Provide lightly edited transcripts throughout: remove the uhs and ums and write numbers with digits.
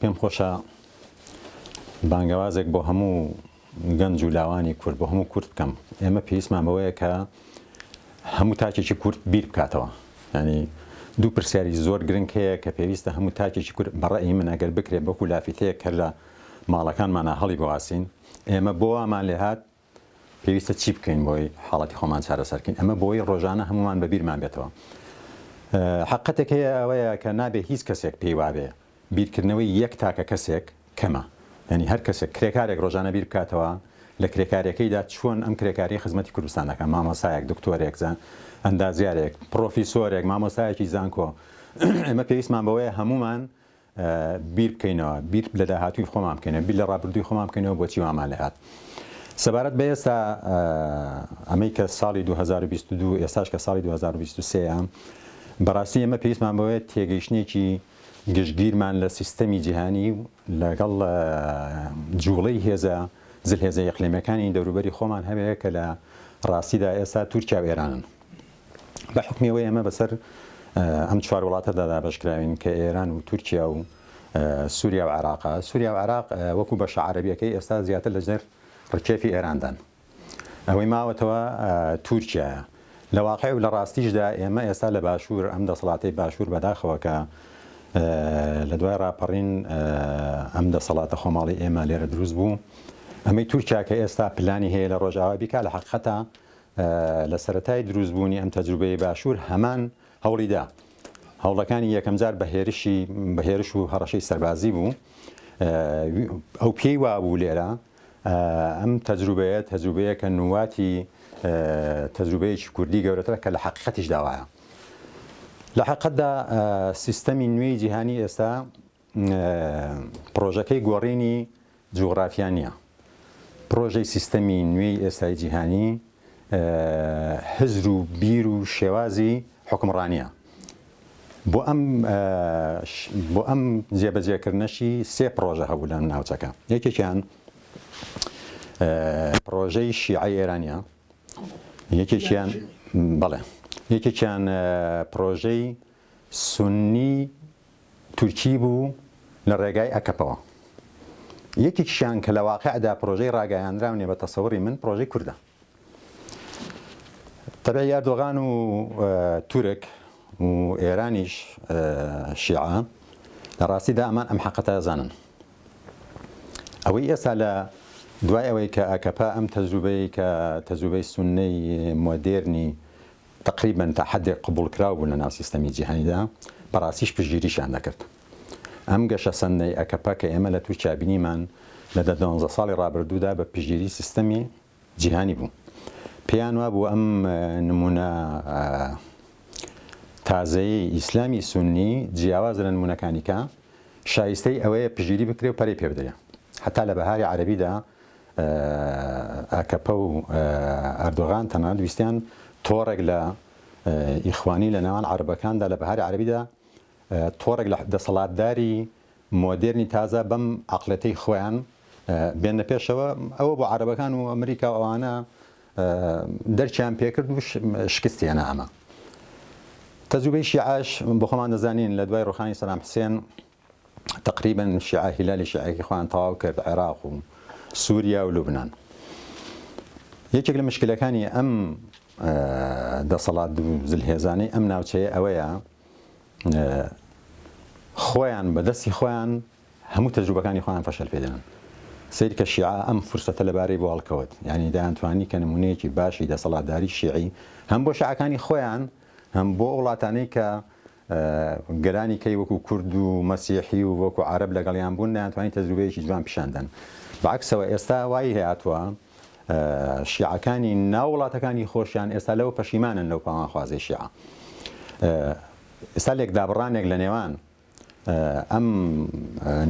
پێم خۆشە بانگەوازێک بۆ هەموو گەنج و لاوانی کورد، بۆ هەموو کورد بکەم. ئێمە پێویستمان بەوەیە کە هەموو تاکێکی کورد بیر بکاتەوە. یانی دوو پرسیاری زۆر گرنگ هەیە کە پێویستە هەموو تاکێکی کورد بە ڕەئی من ئەگەر بکرێت وەکو لافیتەیەک هەر لە ماڵەکانمانا هەڵی بواسین، ئێمە بۆ وامان لێهات پێویستە چی بکەین بۆی حاڵەتی خۆمان چارەسەر بکەین؟ ئەمە بۆی ڕۆژانە هەموومان بە بیرمان بێتەوە. حەقەتێک هەیە ئەوەیە کە نابێ هیچ کەسێک پێی وابێ بیرکردنەوەی یەک تاکە کەسێک کەمە. یانی هەر کەسێک کرێکارێک ڕۆژانە بیر بکاتەوە لە کرێکاریەکەیدا چۆن ئەم کرێکاریە خزمەتی کوردستان دەکات، مامۆستایەک، دکتۆرێک، ئەندازیارێک، پڕۆفیسۆرێک، مامۆستایەکی زانکۆ. ئێمە پێویستمان بەوەیە هەموومان بیر بکەینەوە، بیر لە داهاتووی خۆمان بکەینەوە، بیر لە ڕابردووی خۆمان بکەینەوە بۆچی وامان لێ هات. سەبارەت بە ئێستا ئەمەی کە ساڵی 2022 ئێستاش کە ساڵی 2023 ە بەڕاستی ئێمە پێویستمان بەوەیە تێگەیشتنێکی گشتگیرمان لە سیستەمی جیهانی و لەگەڵ جوڵەی هێزە زلهێزە ئیقلیمیەکانی دەوروبەری خۆمان هەبێ کە لە ڕاستیدا ئێستا تورکیا و ئێرانن. بە حوکمی ئەوەی ئێمە بەسەر ئەم چوار وڵاتەدا دابەشکراوین کە ئێران و تورکیا و سووریا و عێراقە، سووریا و عێراق وەکو بەشە عەرەبیەکەی ئێستا زیاتر لەژێر ڕکێفی ئێراندان. ئەوەی ماوەتەوە تورکیایە. لە واقع و لە ڕاستیشدا ئێمە ئێستا لە باشوور ئەم دەسەڵاتەی باشوور بەداخەوە کە لە دوای ڕاپەڕین ئەم دەسەڵاتە خۆماڵی ئێمە لێرە دروست بوو ئەمەی تورکیا کە ئێستا پلانی هەیە لە ڕۆژاوا بیکا لە حەقیقەتا لە سەرەتای دروستبوونی ئەم تەجروبەی باشوور هەمان هەوڵی دا. هەوڵەکانی یەکەمجار بە هێرشی بە هێرش و هەڕەشەی سەربازی بوو. ئەو پێی وابوو لێرە ئەم تەجروبەیە تەجروبەیەکە نواتی تەجروبەیەکی کوردی گەورەترە کە لە حەقیقەتیشدا وایە. لە حەقیقەتدا سیستەمی نوێی جیهانی ئێستا پڕۆژەکەی گۆڕینی جوغرافیا نییە. پڕۆژەی سیستەمی نوێی ئێستای جیهانی هزر و بیر و شێوازی حوکمڕانییە. بۆ ئەم بۆ ئەم جێبەجێکردنەشی سێ پڕۆژە هەبوو لە ناوچەکە. یەکێکیان پڕۆژەی شیعەی ئێرانییە، یەکێکیان بەڵێ یەکێکیان پڕۆژەی سوننی تورکی بوو لە ڕێگای ئەکەپەوە. یەکێکیشیان کە لە واقیعدا پرۆژەی ڕاگەیاندراو نیە بە تەسەوڕی من پرۆژەی کوردە. تەبعی ئەردۆغان و تورک و ئێرانیش شیعە لە ڕاستیدا ئەمان ئەم حەقەتە ئەزانن. ئەوەی ئێستا لە دوای ئەوەی کە ئەکەپە ئەم تەجروبەی کە تەجروبەی سوننەی مۆدێرنی تەقریبەن تا حەدێک قبوڵکراو بوون لەناو سیستەمی جیهانیدا، بەڕاستیش پشتگیریشیان دەکرد. ئەم گەشەسەندنەی ئەکەپە کە ئێمە لە تورکیا بینیمان لە دە دوانزە ساڵی ڕابردوودا بە پشتگیری سیستەمی جیهانی بوو. پێیان وابوو ئەم نموونە تازەیەی ئیسلامی سوننی جیاوازە لە نموونەکانی کە شایستەی ئەوەیە پشتگیری بکرێ و پەرەی پێ بدرێ. هەتا لە بەهاری عەرەبیدا ئاکەپە و ئەردۆغان تەنانەت ویستیان تۆڕێک لە ئیخوانی لە نێوان عەرەبەکاندا لە بەهاری عەرەبیدا تۆڕێک لە دەسەڵاتداری مۆدێرنی تازە بەم عەقڵێتەی خۆیان بێنە پێشەوە ئەوە بۆ عەرەبەکان و ئەمریکا و ئەوانە دەرکیان پێکرد و شکستی هێنا ئەمە تەجروبەی شیعەش بۆ خۆمان دەزانین لە دوای ڕوخانی سەدام حسێن تەقریبەن شیعە هیلالی شیعەکەی خۆیان تەواو کرد عێراق و سووریا و لوبنان یەکێک لە مشکلەکانی ئەم دەسەڵات و زلهێزانەی ئەم ناوچەیە ئەوەیە خۆیان بە دەستی خۆیان هەموو تەجروبەکانی خۆیان فەشەل پێدەنن سیر کە شیعە ئەم فرسەتە لەبارەی بۆ هەڵکەوت یعنی دەیانتوانی کە نمونەیەکی باشی دەسەڵاتداری شیعی هەم بۆ شیعەکانی خۆیان هەم بۆ وڵاتانەی کە گەلانی کەی وەکو کورد و مەسیحی و وەکو عەرەب لەگەڵیان بوون نەیانتوانی تەجروبەیەکی جوان پیشان دەن. بەعەکسەوە ئێستا وای هاتووە شیعەکانی ناو وڵاتەکانی خۆشیان ئێستا لەوە پەشیمانن لەو پاوانخوازەی شیعە. ئێستا لێکدابڕانێک لە نێوان ئەم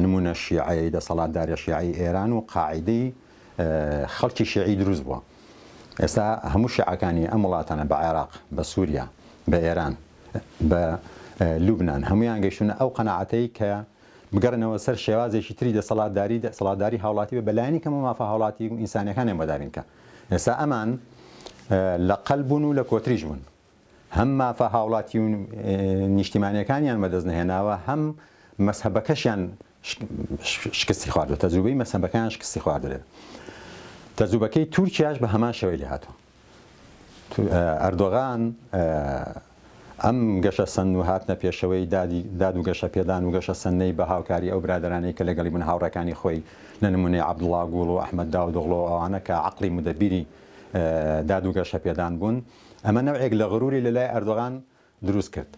نمونە شیعەی دەسەڵاتدارە شیعەی ئێران و قاعیدەی خەڵکی شیعی دروست بووە. ئێستا هەموو شیعەکانی ئەم وڵاتانە بە عێراق، بە سووریا، بە ئێران، بە لوبنان هەموویان گەیشتوونە ئەو قەناعەتەی کە بگەڕێنەوە سەر شێوازێکی تری دەسەڵاتداری، دەسەڵاتداری هاوڵاتی بێ بە لایەنی کەمەوە مافە هاوڵاتی و ئینسانیەکانیان بۆ دابین کە. ئێستا ئەمان لە قەل بوون و لە کۆتریش بوون. هەم مافە هاوڵاتی و نیشتیمانیەکانیان بەدەست نەهێناوە، هەم مەزهەبەکەشیان شکستی خواردوە، تەجروبەی مەزهەبەکان شکستی خواردوە لێرە. تەجروبەکەی تورکیاش بە هەمان شێوەی لێ هاتووە. ئەردۆغان ئەم گەشەسەند و هاتنە پێشەوەی دادی داد و گەشەپێدان و گەشەسەندنەی بە هاوکاری ئەو برادەرانەی کە لەگەڵی بوون هاوڕێکانی خۆی لە نمونەی عەبدوڵا گوڵ و ئەحمەد داودئۆغڵۆ و ئەوانە کە عەقڵی مودەبیری داد و گەشەپێدان بوون ئەمە نەوعێک لە غروری لە لای ئەردۆغان دروست کرد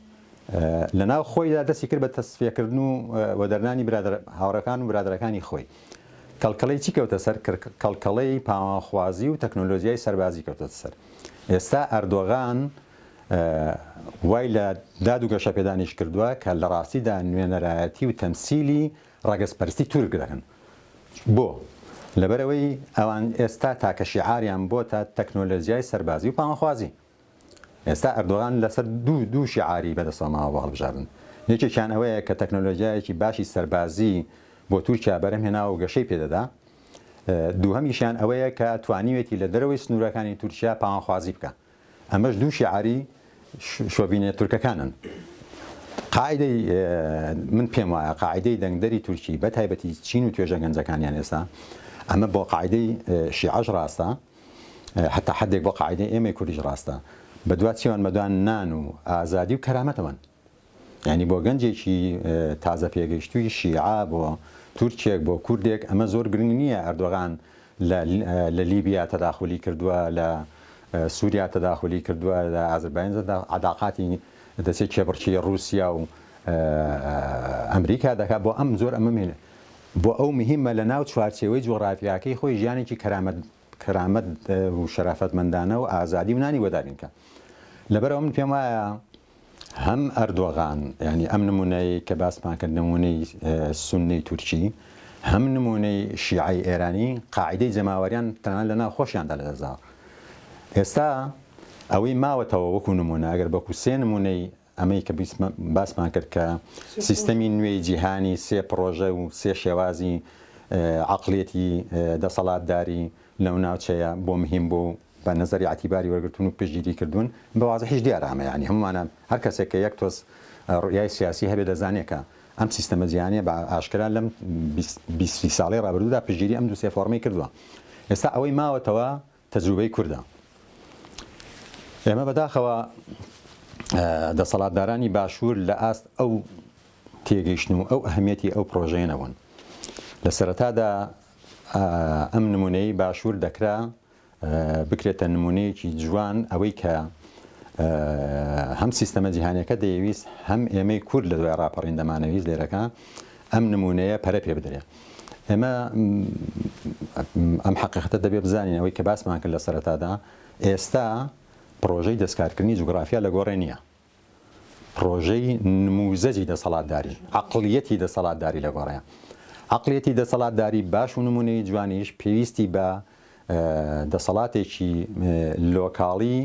لە ناو خۆیدا دەستی کرد بە تەسفیەکردن و وەدەرنانی برادەر هاوڕێکان و برادەرەکانی خۆی. کەڵکەڵەی چی کەوتە سەر؟ کەڵکەڵەی پاوانخوازی و تەکنۆلۆجیای سەربازی کەوتە سەر. ئێستا ئەردۆغان وای لە داد و گەشەپێدانیش کردووە کە لە ڕاستیدا نوێنەرایەتی و تەمسیلی ڕەگەزپەرستی تورک دەکەن. بۆ؟ لەبەرئەوەی ئەوان ئێستا تاکە شیعاریان بۆتە تەکنۆلۆجیای سەربازی و پاوانخوازی. ئێستا ئەردۆغان لەسەر دوو شیعاری بەدەستەوە ماوە بۆ هەڵبژاردن، یەکێکیان ئەوەیە کە تەکنۆلۆژیایەکی باشی سەربازی بۆ تورکیا بەرهەم هێناوە و گەشەی پێدەدا، دووهەمیشیان ئەوەیە کە توانیوێتی لە دەرەوەی سنوورەکانی تورکیا پاوانخوازی بکا. ئەمەش دوو شیعاری شۆڤینە تورکەکانن. قاعیدەی من پێم وایە قاعیدەی دەنگدەری تورکی بە تایبەتی چین و توێژە گەنجەکانیان ئێستا ئەمە بۆ قاعیدەی شیعەش ڕاستە، هەتا حەدێک بۆ قاعیدەی ئێمەی کوردیش ڕاستە بەدوا چیوان بەدوا نان و ئازادی و کەرامەتەوەن یعنی بۆ گەنجێکی تازە پێگەیشتووی شیعە بۆ تورکێک بۆ کوردێک ئەمە زۆر گرنگ نییە ئەردۆغان لە لیبیا تەداخلی کردووە لە سووریا تەداخلی کردووە لە ئازربایجان عەداقاتی دەچێت کێبڕکی ڕووسیا و ئەمریکا دەکات بۆ ئەم زۆر ئەمە بۆ ئەو مهمە لە ناو چوارچێوەی جوغرافیاکەی خۆی ژیانێکی کەرامەت کەرامەت و شەرافەتمەندانە و ئازادی و نانی بۆ دابین کا. لەبەرئەوە من پێم وایە هەم ئەردۆغان یانی ئەم نموونەی کە باسمان کرد نموونەی سوننەی تورکی هەم نموونەی شیعەی ئێرانی قاعیدەی جەماوەریان تەنانەت لە ناو خۆشیاندا لەدەست داوە. ئێستا ئەوەی ماوەتەوە وەکوو نموونە ئەگەر بەکوو سێ نموونەی ئەمەی کە باسمان کرد کە سیستەمی نوێی جیهانی سێ پڕۆژە و سێ شێوازی عەقڵیەتی دەسەڵاتداری لەو ناوچەیە بۆ مهیم بوو بە نەزەری ئیعتیباری وەرگرتوون و پشتگیری کردوون بە وازحیش دیارە ئەمە یانی هەموومانە هەر کەسێک کە یەک تۆز ڕوئیای سیاسی هەبێ دەزانێ کە ئەم سیستەمە جیهانیە بە ئاشکرا لەم 20 ساڵەی ڕابردوودا پشتگیری ئەم دوو سێ فۆڕمەی کردووە ئێستا ئەوەی ماوەتەوە تەجروبەی کوردە. ئێمە بەداخەوە دەسەڵاتدارانی باشوور لە ئاست ئەو تێگەیشتن و ئەو ئەهمیەتی ئەو پرۆژەیە نەبوون. لە سەرەتادا ئەم نمونەی باشوور دەکرا بکرێتە نمونەیەکی جوان ئەوەی کە هەم سیستەمە جیهانیەکە دەیەویست هەم ئێمەی کورد لە دوای ڕاپەڕین دەمانەویست لێرەکە ئەم نمونەیە پەرە پێ بدرێ. ئێمە ئەم حەقیقەتە دەبێ بزانین ئەوەی کە باسمان کرد لە سەرەتادا ئێستا پڕۆژەی دەستکارکردنی جوگرافیا لە گۆڕێ نییە. پڕۆژەی نموزەجی دەسەڵاتداری، عەقڵیەتی دەسەڵاتداری لە گۆڕێیە. عەقڵیەتی دەسەڵاتداری باش و نمونەیی جوانیش پێویستی بە دەسەڵاتێکی لۆکاڵی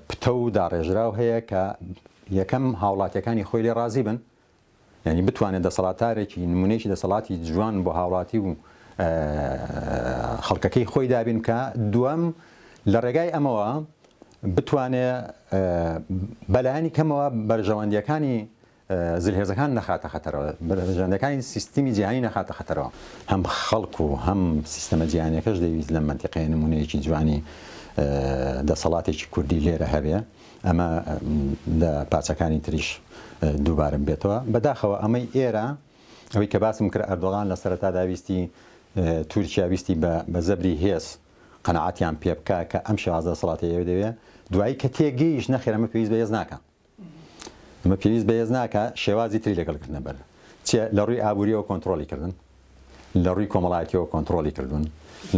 پتەو و داڕێژراو هەیە کە یەکەم هاوڵاتیەکانی خۆی لێ ڕازی بن، یانی بتوانێت دەسەڵاتارێکی نمونەیەکی دەسەڵاتی جوان بۆ هاوڵاتی و خەڵکەکەی خۆی دابین بکا، دووەم لە ڕێگای ئەمەوە بتوانێ بەلایەنی کەمەوە بەرژەوەندیەکانی زلهێزەکان نەخاتە خەتەرەوە، بەرژەوەندیەکانی سیستمی جیهانی نەخاتە خەتەرەوە. هەم خەڵک و هەم سیستەمە جیهانیەکەش دەیویست لەم مەنتیقەیە نمونەیەکی جوانی دەسەڵاتێکی کوردی لێرە هەبێ. ئەمە لە پارچەکانی تریش دووبارە ببێتەوە. بەداخەوە ئەمەی ئێرە ئەوەی کە باسم کرد ئەردۆغان لە سەرەتادا ویستی تورکیا ویستی بە زەبری هێز قەناعەتیان پێ بکا کە ئەم شێوازە دەسەڵاتی ئێوە دەوێ دوایی کە تێگەیشت نەخێر ئەمە پێویست بە هێز ناکا. ئەمە پێویست بە هێز ناکا شێوازی تری لەگەڵ گرتنە بەر چیە لە ڕووی ئابووریەوە کۆنتڕۆڵی کردن لە ڕووی کۆمەڵایەتیەوە کۆنتڕۆڵی کردوون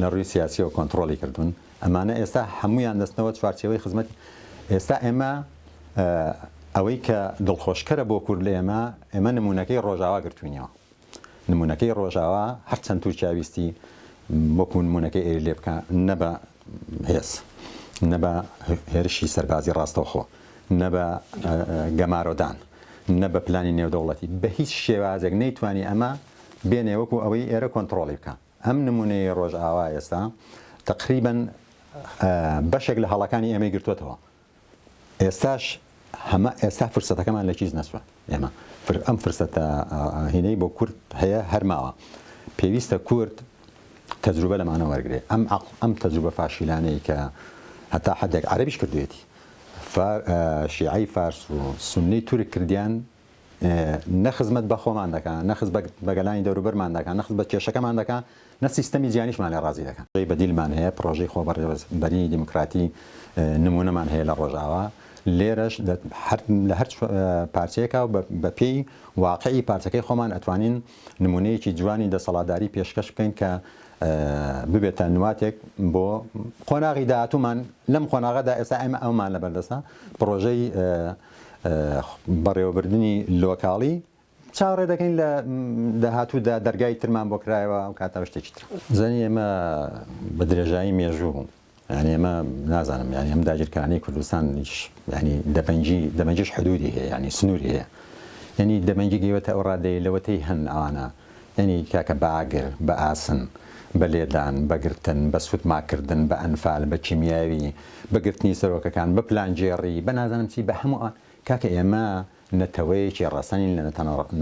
لە ڕووی سیاسیەوە کۆنتڕۆڵی کردوون ئەمانە ئێستا هەمویان دەستنەوە چوارچێوەی خزمەت ئێستا ئێمە ئەوەی کە دڵخۆشکەرە بۆ کورد لە ئێمە ئێمە نمونەکەی ڕۆژاوا گرتوینەوە نمونەکەی ڕۆژاوا هەرچەند تورکیا ویستی وەکو نمونەکەی ئێری لێ بکا نە بە هێز نە بە هێرشی سەربازی ڕاستەوخۆ نە بە گەمارۆدان نە بە پلانی نێودەوڵەتی بە هیچ شێوازێک نەیتوانی ئەمە بێنێ وەکو ئەوەی ئێرە کۆنتڕۆڵی بکا ئەم نمونەی ڕۆژئاوا ئێستا تەقریبەن بەشێک لە هەڵەکانی ئێمەی گرتووەتەوە ئێستاش هەمە ئێستا فرسەتەکەمان لە کیس نەچوە ئێمە. ئەم فرسەتە هینەی بۆ کورد هەیە هەر ماوە. پێویستە کورد تەجروبە لەمانە وەرگرێ. ئەم عەقڵ ئەم تەجروبە فاشیلانەی کە هەتا حەدێک عەرەبیش کردوویەتی، شیعەی فارس و سوننەی تورک کردیان، نە خزمەت بە خۆمان دەکا، نە خزمەت بە گەلانی دەوروبەرمان دەکا، نە خزمەت بە کێشەکەمان دەکا، نە سیستەمی جیهانیشمان لێ ڕازی دەکا. پڕۆژەی بەدیلمان هەیە، پڕۆژەی خۆبەڕێوەبەریی دیموکراتی نموونەمان هەیە لە ڕۆژئاوا، لێرەش لە هەر پارچەیەکا و بە پێی واقعی پارچەکەی خۆمان ئەتوانین نموونەیەکی جوانی دەسەڵاتداری پێشکەش بکەین کە ببێتە نواتێک بۆ قۆناغی داهاتوومان. لەم قۆناغەدا ئێستا ئێمە ئەومان لەبەردەستە، پڕۆژەی بەڕێوەبردنی لۆکاڵی، چاوەڕێ دەکەین لە داهاتوودا دەرگای ترمان بۆ کرایەوە ئەو کاتە شتێکی تر. زانی ئێمە بە درێژایی مێژوو یانی ئێمە نازانم یانی ئەم داگیرکەرانەی کوردستانیش یانی دەبەنگی دەبەنگیش حدودی هەیە یانی سنووری هەیە یانی دەبەنگی گەیوەتە ئەو ڕادەیە لەوەتەی هەن ئەوانە یانی کاکە بە ئاگر بە ئاسن بە لێدان بە گرتن بە سوتماکردن بە ئەنفال بە کیمیاوی بە گرتنی سەرۆکەکان بە پلانگێڕی بە نازانم چی بە هەموو ئەوان کاکە ئێمە نەتەوەیەکی ڕەسەنین لە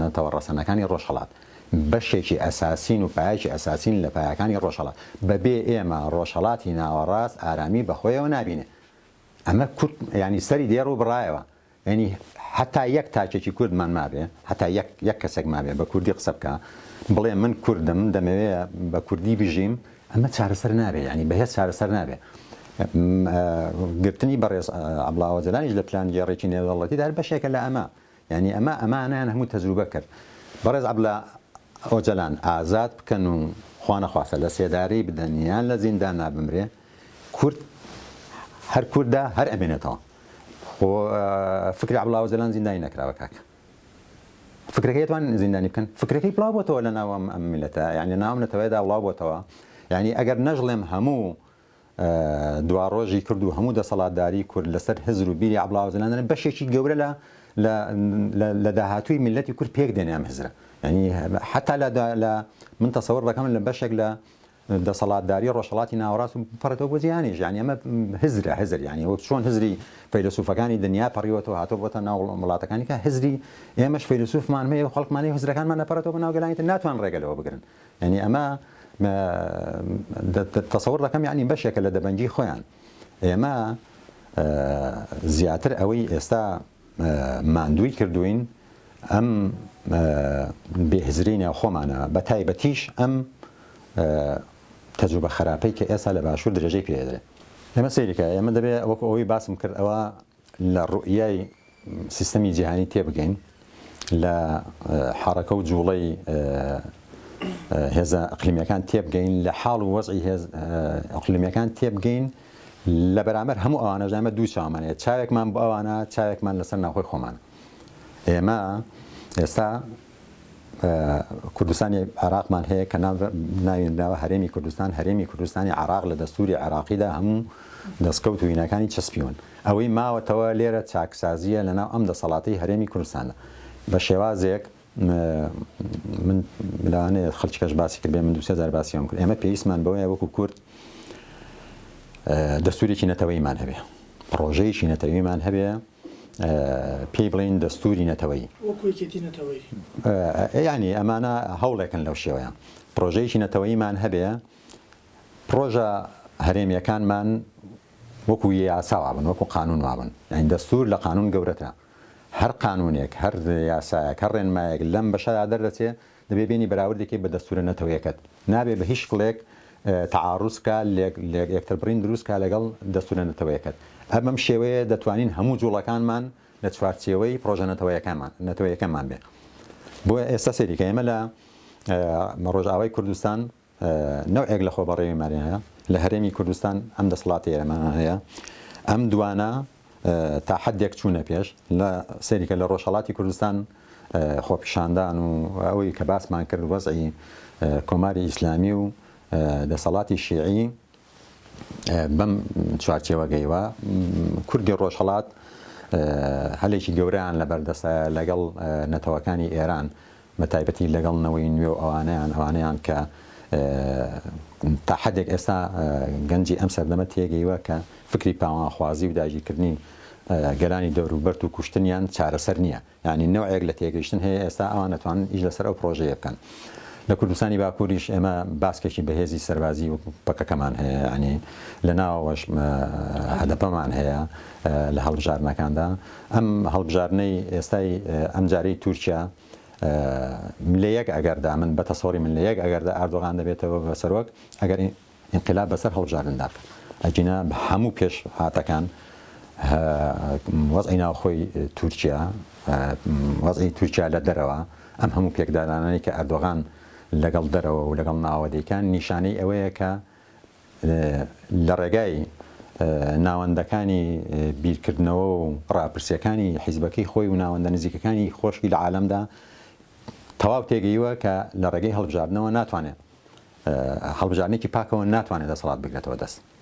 نەتەوە ڕەسەنەکانی ڕۆژهەڵات، بەشێکی ئەساسین و پایەکی ئەساسین لە پایەکانی ڕۆژهەڵات، بە بێ ئێمە ڕۆژهەڵاتی ناوەڕاست ئارامی بە خۆیەوە نابینێ. ئەمە کورد یانی سەری دێڕ و بڕایەوە. یانی هەتا یەک تاکێکی کوردمان مابێ، هەتا یەک یەک کەسێک مابێ بە کوردی قسە بکا، بڵێ من کوردم دەمەوێ بە کوردی بژیم، ئەمە چارەسەر نابێ، یانی بە هێز چارەسەر نابێ. گرتنی بەڕێز عەبدوڵا ئۆجەلانیش لە پلانگێڕێکی نێودەوڵەتیدا هەر بەشێکە لە ئەمە. یانی ئەمە ئەمانەیان هەموو تەجروبە کرد. بەڕێز عەبدوڵا ئۆجەلان ئازاد بکەن و خوانەخواستە لە سێدارەی بدەن یان لە زیندانا بمرێ، کورد هەر کوردە هەر ئەمێنێتەوە. خۆ فکری عەبدوڵا ئۆجەلان زیندانی نەکراوە کاکە. فکرەکەی ئەتوان زیندانی بکەن فکرەکەی بڵاو بۆتەوە لە ناو ئەم میلەتە یعنی لە ناو ئەم نەتەوەیەدا بڵاو بۆتەوە یعنی ئەگەر نەژڵێم هەموو دواڕۆژی کرد و هەموو دەسەڵاتداری کورد لەسەر هزر و بیری عەبدوڵا ئۆجەلان بەشێکی گەورە لە لە داهاتووی میلەتی کورد پێک دێنێ ئەم هزرە یعنی حتا لە من تەسەوەر دەکەم لە بەشێک لە دەسەڵاتداری ڕۆژهەڵاتی ناوەڕاست و بپەڕێتەوە بۆ جیهانیش یانی ئەمە هزرە هزر یانی وەک چۆن هزری فەیلەسوفەکانی دنیا پەڕیوەتەوە هاتۆ بۆتە ناو وڵاتەکانی کە هزری ئێمەش فەیلەسوفمان هەیە و خەڵکمان هەیە هزرەکانمان ئەپەڕێتەوە بۆ ناو گەلانی تر ناتوان ڕێگە لەوە بگرن یانی ئەمە تەسەور دەکەم یانی بەشێکە لە دەبەنگی خۆیان ئێمە زیاتر ئەوەی ئێستا ماندووی کردووین ئەم بێ هزرەی ناوخۆمانە بە تایبەتیش ئەم تەجروبە خراپەی کە ئێستا لە باشوور درێژەی پێ دەدرێت. ئێمە سەیری کە ئێمە دەبێ وەکو ئەوەی باسم کرد ئەوە لە ڕوئیای سیستەمی جیهانی تێبگەین لە حەڕەکە و جوڵەی هێزە ئەقلیمیەکان تێبگەین لە حاڵ و وەزعی هێز ئەقلیمیەکان تێبگەین لە بەرامبەر هەموو ئەوانەشدا ئێمە دوو چاومان هەیە، چاوێکمان بۆ ئەوانە، چاوێکمان لەسەر ناوخۆی خۆمانە. ئێمە ئێستا کوردستانی عێراقمان هەیە کە ناوی نراوە هەرێمی کوردستان، هەرێمی کوردستانی عێراق لە دەستووری عێراقیدا هەموو دەستکەوت و هیناکانی چەسپیون. ئەوەی ماوەتەوە لێرە چاکسازییە لەناو ئەم دەسەڵاتەی هەرێمی کوردستاندا بە شێوازێک من لەوانەیە خەڵکی کەش باسی کردبێ من دوو سێ جار باسی ئەوم کرد ئێمە پێویستمان بەوەیە وەکو کورد دەستورێکی نەتەوەیمان هەبێ پڕۆژەیەکی نەتەوەیمان هەبێ پێی بڵێین دەستوری نەتەوەیی وەکو یەکێتی نەتەوەیی یعنی ئەمانە هەوڵێکن لەو شێوەیە پڕۆژەیەکی نەتەوەیمان هەبێ پڕۆژە هەرێمیەکانمان وەکو یاسا وابن وەکو قانون وابن یعنی دەستور لە قانون گەورەترە هەر قانونێک، هەر یاسایەک، هەر ڕێنمایەک لەم بەشەدا دەردەچێ، دەبێ بێنی بەراوردی کەی بە دەستوورە نەتەوەیەکەت. نابێ بە هیچ شکڵێک تەعاروز کا، لێک لێک یەکتربڕین دروست کا لەگەڵ دەستوورە نەتەوەیەکەت. ئە بەم شێوەیە دەتوانین هەموو جووڵەکانمان لە چوارچێوەی پڕۆژە نەتەوەیەکانمان نەتەوەیەکەمان بێ. بۆیە ئێستا سەیری کە ئێمە لە ڕۆژئاوای کوردستان نەوعێک لە خۆبەڕێویمان هەیە، لە هەرێمی کوردستان ئەم دەسەڵاتی ئێرەمان هەیە، ئەم دوانە تا حدێک چوونە پێش لە سەیریکە لە ڕۆژهەڵاتی کوردستان خۆپیشاندان و ئەوەی کە باسمان کرد وەزعی کۆماری ئیسلامی و دەسەڵاتی شیعی بەم چوارچێوە گەیوە کوردی ڕۆژهەڵات هەلێکی گەورەیان لەبەردەستە لەگەڵ نەتەوەکانی ئێران بە تایبەتی لەگەڵ نەوەی نوێ و ئەوانەیان ئەوانەیان کە تا حدێک ئێستا گەنجی ئەم سەردەمە تێگەیوە کە فکری پاوانخوازی و داگیرکردنی گەلانی دەوروبەرت و کوشتنیان چارەسەر نییە. یانی نەوعێک لە تێگەیشتن هەیە ئێستا ئەوان ئەتوانن ئیش لەسەر ئەو پڕۆژەیە بکەن. لە کوردستانی باکووریش ئێمە باسکێکی بەهێزی سەربازی وەکو پەکەکەمان هەیە، یانی لە ناوەوەش هەدەپەمان هەیە لە هەڵبژاردنەکاندا. ئەم هەڵبژاردنەی ئێستای ئەمجارەی تورکیا لە یەک ئەگەردا من بە تەسەوری من لە یەک ئەگەردا ئەردۆغان دەبێتەوە بە سەرۆک ئەگەر ئینقلاب بەسەر هەڵبژاردندا بکەن ئەگینا بە هەموو پێش هاتەکان وەزعی ناوخۆی تورکیا وەزعی تورکیا لە دەرەوە ئەم هەموو پێکدادانانەی کە ئەردۆغان لەگەڵ دەرەوە و لەگەڵ ناوە دەیکان نیشانەی ئەوەیە کە لە ڕێگای ناوەندەکانی بیرکردنەوە و ڕاپرسیەکانی حیزبەکەی خۆی و ناوەندە نزیکەکانی خۆشی لە عالەمدا تەواو تێگەیوە کە لە ڕێگەی هەڵبژاردنەوە ناتوانێت هەڵبژاردنێکی پاکەوە ناتوانێت دەسەڵات بگرێتەوە دەست.